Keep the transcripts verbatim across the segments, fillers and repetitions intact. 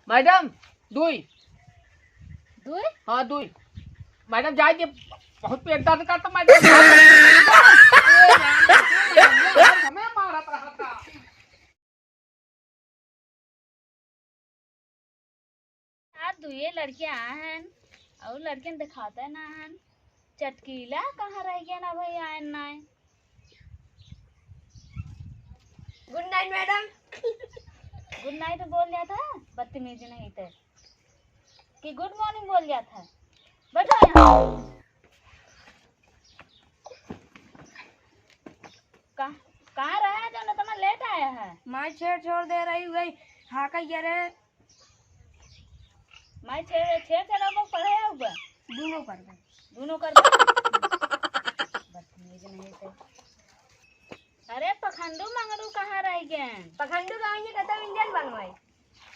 मैडम, दुई। दुई? हाँ, दुई। मैडम, जाए दे, बहुत पेट दर्द करता, मैडम। हमें मारत रहता। आज दुइये लड़के आए हैं, और लड़के देखाते ना हैं। चटकीला कहाँ रह गया ना भाई, आए ना आए। Good night, madam। Good night बोल जाता है, बदतमीज नहीं थे कि good morning बोल जाता है। बैठो यहाँ। कहाँ, कहाँ रहा है जो इतना लेट आया है? माई छेड़ छोड़ दे रही, वही हाका ये रहे। माई छेड़, छेड़ चलाओ, पढ़े आओ बा? दोनों कर दे। दोनों कर दे। बदतमीज नहीं थे। अरे पखंडू मंगरू कहाँ रह गए? पखंडू गाँव ये कहते इंजन बनवाई।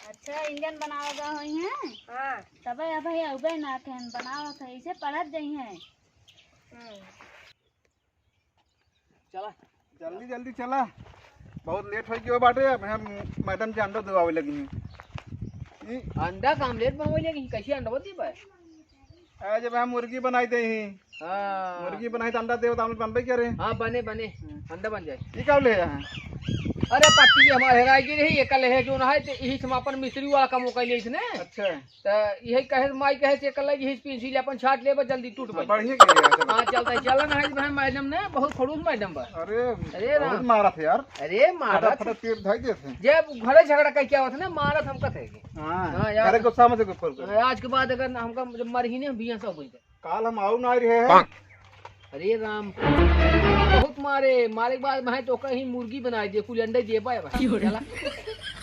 अच्छा, इंजन बनावे गए हुई हैं? हाँ। तबे अब है, अबे ना थे, बनावत है, इसे पढ़त जाई हैं। हम्म। चला। जल्दी, जल्दी चला, बहुत लेट होइ गयो बाटे। अब हम मैडम जी अंडा देवावे लगी हैं। ई अंडा का आमलेट बनावे लगी, कैसे अंडा देबे? अरे, जब हम मुर्गी बनाई दे ही। हाँ। मुर्गी बनाई तो अंडा देवे तो आमलेट बनबे करे। हाँ, बने, बने। हम्म। अंडा बन जाए। ई का ले हैं? अरे, पत्ती हमारे हेराई गई रही, एक ले है जो ना है, तो यही से हम अपन मिस्त्री वाला काम कर लिए इसने। अच्छा। त इहे कहे, माई कहे से कर लगी, हिच पिंसी ले अपन छाट लेबा, जल्दी टूट हाँ, बन। बढ़िया के लिए, चलो। हाँ, चलता है, चलन है भाई, मैडम ने बहुत खड़ूस मैडम बा। अरे, अरे बहुत राम। मारत है यार। अरे, मारत। फटाफट पेट धाई देते हैं। जब घरे झगड़ा कह क्या होता ना, मारत हम कथे के। हाँ, हाँ, यार। अरे, गुस्सा मत कर, कर। आज के बाद अगर हमका जब मरही ने, हम बिया सब बोल दे। काल हम आऊ ना रहे हैं। अरे राम, बहुत मारे, मारे के बाद मैं तो कहीं मुर्गी बनाई दे, कुल अंडे दे पाए भाई। चला।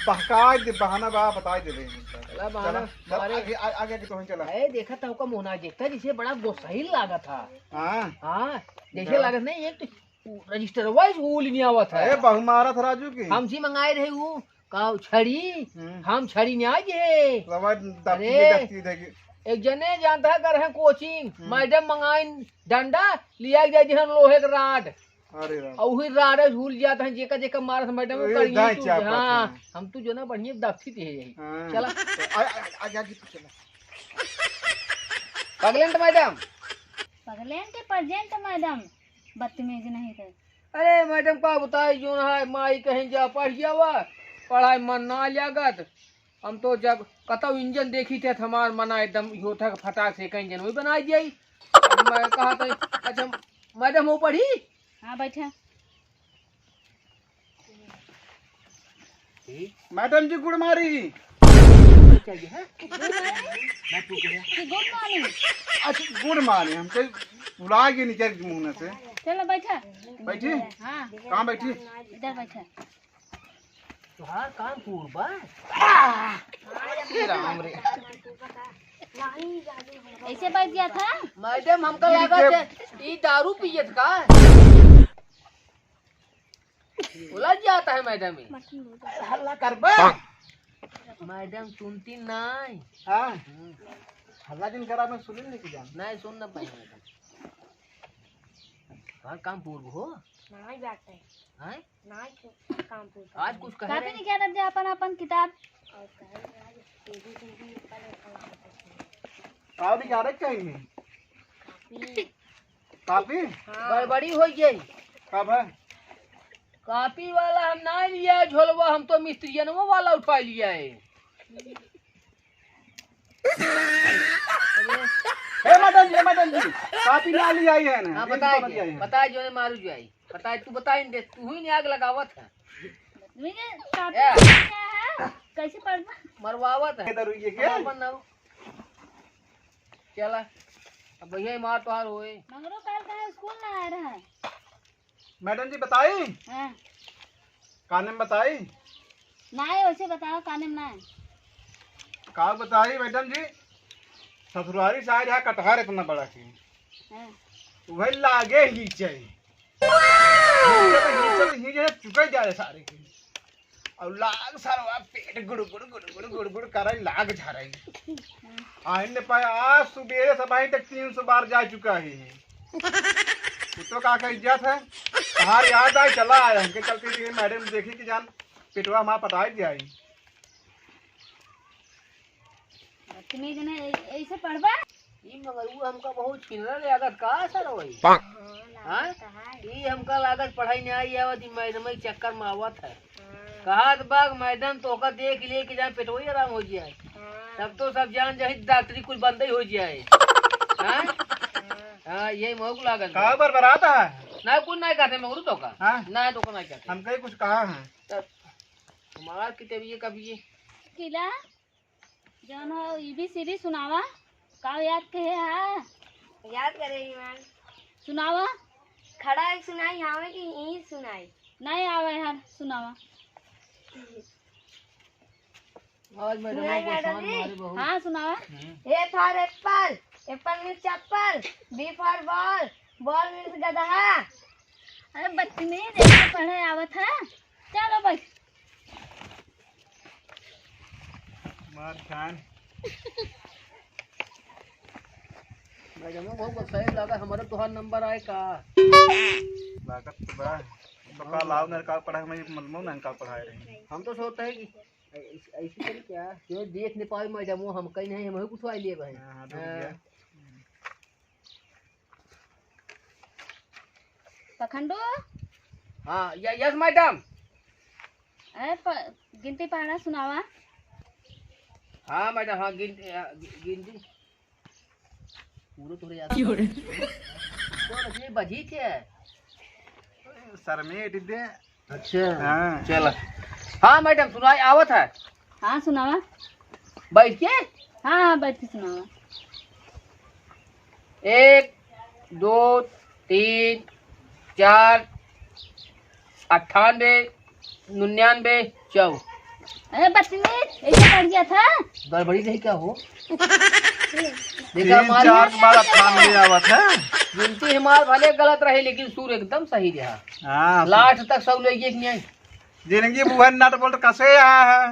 बहकाई दे, बहाना बा, बताई दे रहे हैं। चला बहाना, चला, चल, मारे। आगे, आ-, आगे के तो ही चला। ए, देखा था ओका मोहना देखता, जैसे बड़ा गोसाई लागत था। हाँ। हाँ, जैसे हाँ। लागत नहीं, एक तो रजिस्टर वाइज वो लेने आवत है। ए, बहु मारत राजू की। हम जी मंगाए रहे वो, का छड़ी? हम्म। हम छड़ी नहीं आज है। रवा दफ्ती अरे, दफ्ती देगी। एक जने जानता है, कर है कोचिंग, हम्म। मैडम मंगाइन डंडा, लिया गया जी हम लोहे के राड। अरे राम। और वही राड है, झूल जाता है, जेका जेका मारत मैडम, वो अरे, करिए दाई तू, चापा हाँ, था। हम तू जो ना बढ़िया दफ्ती थे यही। हाँ। चला। आ, आ, आ, आगे तू चला। पगलेंट मैडम। पगलेंट, पगलेंट मैडम, बदतमीज नहीं थे। अरे मैडम, का बताई, जो है माई कहीं जा पढ़ जावा, पढ़ाई मन ना लागत। हम तो जब कतौ इंजन देखी थे, हमार मना एकदम होता है फटाक से कहीं इंजन वही बनाई जाई। अब मैं कहा था, अच्छा मैडम वो पढ़ी? हाँ, बैठा। मैडम जी, गुड़ मारी। चाहिए, हाँ? गुड़ मारी? मैं पूछ रहा। कि गुड़ मारी? अच्छा, गुड़ मारी, हमके भुला गई निकल के मुंह में से। चलो, बैठा। बैठी? हाँ। कहाँ बैठी? इधर बैठा। तुहार काम पूर बा। हे राम रे। ऐसे बैठ गया था? मैडम, हमका ठीक लगा है। थे, ई दारू पियत का? बोला जाता है मैडम ही। हल्ला करबा? मैडम सुनती नहीं। हाँ। हम्म। हल्ला जिन करा, मैं सुनी नहीं कि जान। नहीं सुन ना पाई मैडम। हर काम पूर्व हो। नहीं बात है। हैं? नहीं क्यों काम पूर्व। आज कुछ कह कापी रहे? निकाल दे अपन, अपन किताब। और कह रहे आज A B C D ऊपर लिखा हुआ है। और निकाले चाहिए। कापी। कापी? हाँ। गड़बड़ी हो गई। कब है? कापी वाला हम ना लिया है झोलवा, हम तो मिस्त्रियनवा वाला उठा लिया है। हे मैडम जी, हे मैडम जी, कापी ना लिया है ना, हाँ, ये बताए तो के, बताइए। बताए जो ने मारू जो आई, बताए, तू बताए दे, तू ही ने आग लगावत है। मुझे कापी ए। क्या है? कैसे पढ़ना? मरवावत है। इधर हुई है क्या? अपन ना हो। चला, अब भैया ही मार तोहार होए। मंगरू कल कहे स्कूल ना आ रहा है। मैडम जी बताई? हाँ। काने में बताई? ना है, वैसे बताओ, काने में ना है। का बताई मैडम जी, ससुरारी से आए रहा कटहर इतना बड़ा के। हाँ। वह लागे ही चाहिए। हींचे तो, हींचे तो, हींचे से चुके जा रहे सारे के। और लाग सरवा पेट गुड़ गुड़ गुड़ गुड़ गुड़ गुड़ करे, लाग झरे। आ इनने पाए आज सुबेरे से भाई तक तीन सौ बार जा चुका है। कुत्तो का का इज्जत है। तहार याद आई, चला आए, हमके चलते भी मैडम देखी कि जान पेटवा हमार पटाई जाए। तुम ये जने ऐ-, ऐसे पढ़बा? ई मगर वो हमका बहुत छिनरा लागत का सर वही? हाँ, हाँ? लागत तो है। ई हमका लागत पढ़ाई नहीं आई आवत, ई मैडम के चक्कर में आवत है। हाँ। कहत बा कि मैडम तोहका देख ले कि जान पेटवई आराम हो जाए। हाँ। तब तो सब जान जाही डॉक्टरी कुल बंद ही हो जाए। हाँ? हाँ। हाँ, यही मौक लागत का बा। बरबरात है? ना, कुछ नहीं कहते मगरू तोहका। हाँ? ना, तोहका नहीं कहते। हमका ही कुछ कहा है। तब हमार किताब ये कभी ये किला जौन हो, A B C D सुनावा। का याद कहे हा? याद करे ही मैम। सुनावा। खड़ा एक सुनाई आवे कि ई सुनाई? नहीं आवे हर, सुनावा। आज मैडम सुनाई को मैडम शान जी? मारे बहुत। हाँ, सुनावा। हम्म। A for apple, apple means चप्पल, B for ball, ball means गदहा। अरे बच्ची नहीं, जैसे पढ़े आवत है। चलो भाई। मार खान। मैडम, बहुत गुस्सा लगा, हमारा तोहार नंबर आए का? लागत तो बा। तो का लाओ ना, का पढ़ा, मैं मालूम ना का पढ़ाए रहे। हम तो सोचते हैं कि ऐस-, ऐसी करी क्या? जो देख नहीं पाए मैडम, वो हम कहीं नहीं, हम कुछ आए लिए भाई। हाँ, हाँ, डूब हाँ। गया। पखंडू? हाँ, य-, यस मैडम। अरे प-, गिनती पहाड़ा सुनावा। हाँ मैडम, हाँ, गिन-, अ, गि-, गिनती। पूरा तोरे याद क्यों रे? तो रखिए, बजी थे। सर में एडिट दे। अच्छा। हाँ। चल। हाँ मैडम, सुनाई आवत है। हाँ, सुनावा। बैठ के? हाँ, हाँ, बैठ के सुनावा। एक, दो, तीन, चार, अट्ठानबे, निन्यानबे, चौ। अरे बच्ची, ऐसे पढ़ गया था? गड़बड़ी रही क्या हो? देखा, तीन, हमारी चार बार अट्ठानबे आवत है। गिनती हमार भले गलत रही, लेकिन सुर एकदम सही रहा। हाँ, लास्ट तक सब ले गए कि नहीं? जिंदगी बुहन नट बोल्ट कसे आया है।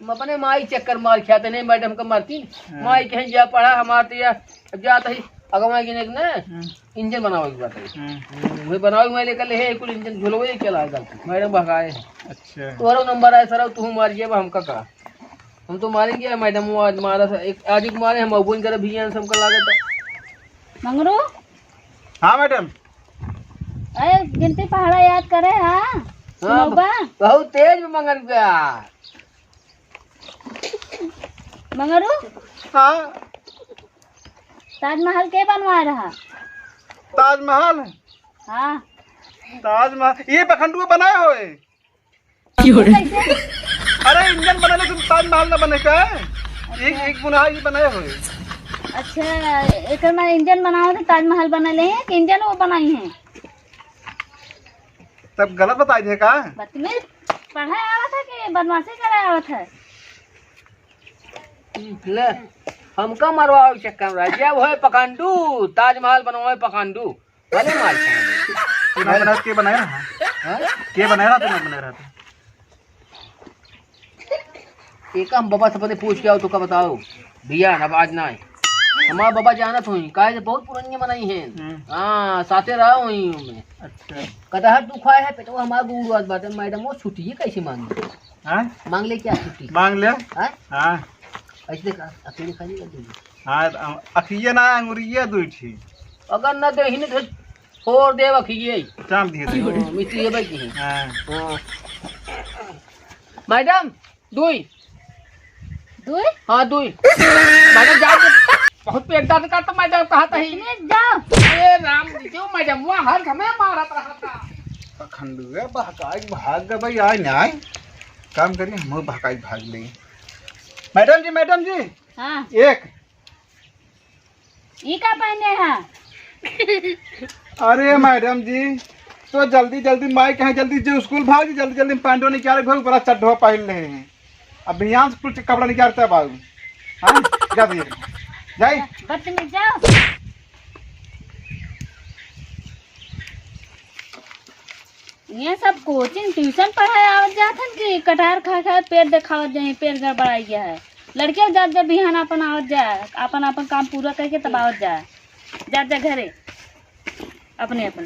हम अपने माई चक्कर मार खाते नहीं, मैडम का मारती। हाँ। माई कहीं जा पढ़ा, हमार तो या जात ही अगवा गिने के ना, हाँ। इंजन बनावे के बात है। हाँ। हम्म, वही बनावे के मैं लेकर ले है, कुल इंजन झुलवे के ला गलती। मैडम भगाए हैं। अच्छा। तोहरो नंबर आए सर, तू मार जेब हमका का। हम तो मारेंगे मैडम, वो आज मारा था, एक आज एक मारे हम अबुन करे भी सबका लागत है। मंगरू? हाँ मैडम। अरे गिनती पहाड़ा याद करे, हाँ? हाँ, सुनौबा? बहुत तेज में मंगरू का। मंगरू? हाँ। ताजमहल के बनवाए रहा? ताजमहल? हाँ। ताजमहल, ये पखंडुआ बनाए होए। क्यों रे? कैसे? अरे इंजन बनाने से ताजमहल ना बने का? अच्छा। एक, एक बुनाई बनाए होए। अच्छा, एकर में इंजन बनावे तो ताजमहल बनले है कि इंजन वो बनाई है? तब गलत बताई दे का? बदतमीज, पढ़ाई आवत है कि बदमाशी करे आवत है? ले, हमका मरवावे के चक्कर में रह गया, वो है पखंडू, ताजमहल बनवावे पखंडू, भले मार खाए। तू ना बनाए, के बनाए रहा? हाँ? के बनाए रहा, तू ना बनाए रहा था? एक हम बाबा से पहले पूछ के आओ, तो का बताओ? भैया, अब आज ना आए। हमार बाबा जानत होई, काहे से बहुत पुरनिया बनाई हैं। हम्म। हाँ, साथे रहा होई हमें। अच्छा। कटहर तू खाए है, पेटवा हमार गुड़ बात बाटे, मैडम, वो छुट्टी कैसे मांगी? हाँ? मांग ले क्या छुट्टी? मांग ले। हाँ? हाँ। ऐसे देखा, अकेले खाली कर दूंगी। हाँ, अ-, अखिए ना, अंगुरिया दुई ठी। अगर ना दे, ही ना दे, फोड़ दे अखिए। चाम दिए दे। हाँ, मिट्टी ये बैठी है। हाँ। हाँ। मैडम, दुई। दुई? हाँ, दुई। मैडम, जाओ। बहुत पेट दर्द करता, मैडम, कहा था ही। इसमें जाओ। अरे राम जी, क्यों मैडम, वो हर समय मारत रहा था। खंडुआ बहकाई भाग गए भाई, आए ना आए। काम करिए, हम बहकाई भाग लेंगे। मैडम जी, मैडम जी। हाँ। एक। ई का पहने है? अरे मैडम जी, तो जल्दी जल्दी माई कहे जल्दी जो स्कूल भाग जी, जल्दी जल्दी पैंटो निकाले, भाई बड़ा चड्ढवा पहन ले हैं। अब बिहान से कुछ कपड़ा निकालते बाबू। हाँ, जा भैया, जाए। बदतमीज, जाओ। ये सब कोचिंग ट्यूशन पढ़ाए आवत जात हन कि कटहर खा खा पेट देखावत जाए, पेट गड़बड़ाई गया है। लड़के जात जा बिहान अपन आवत जा, अपन अपन काम पूरा करके तब आवत जा, जात जा घरे अपने अपन।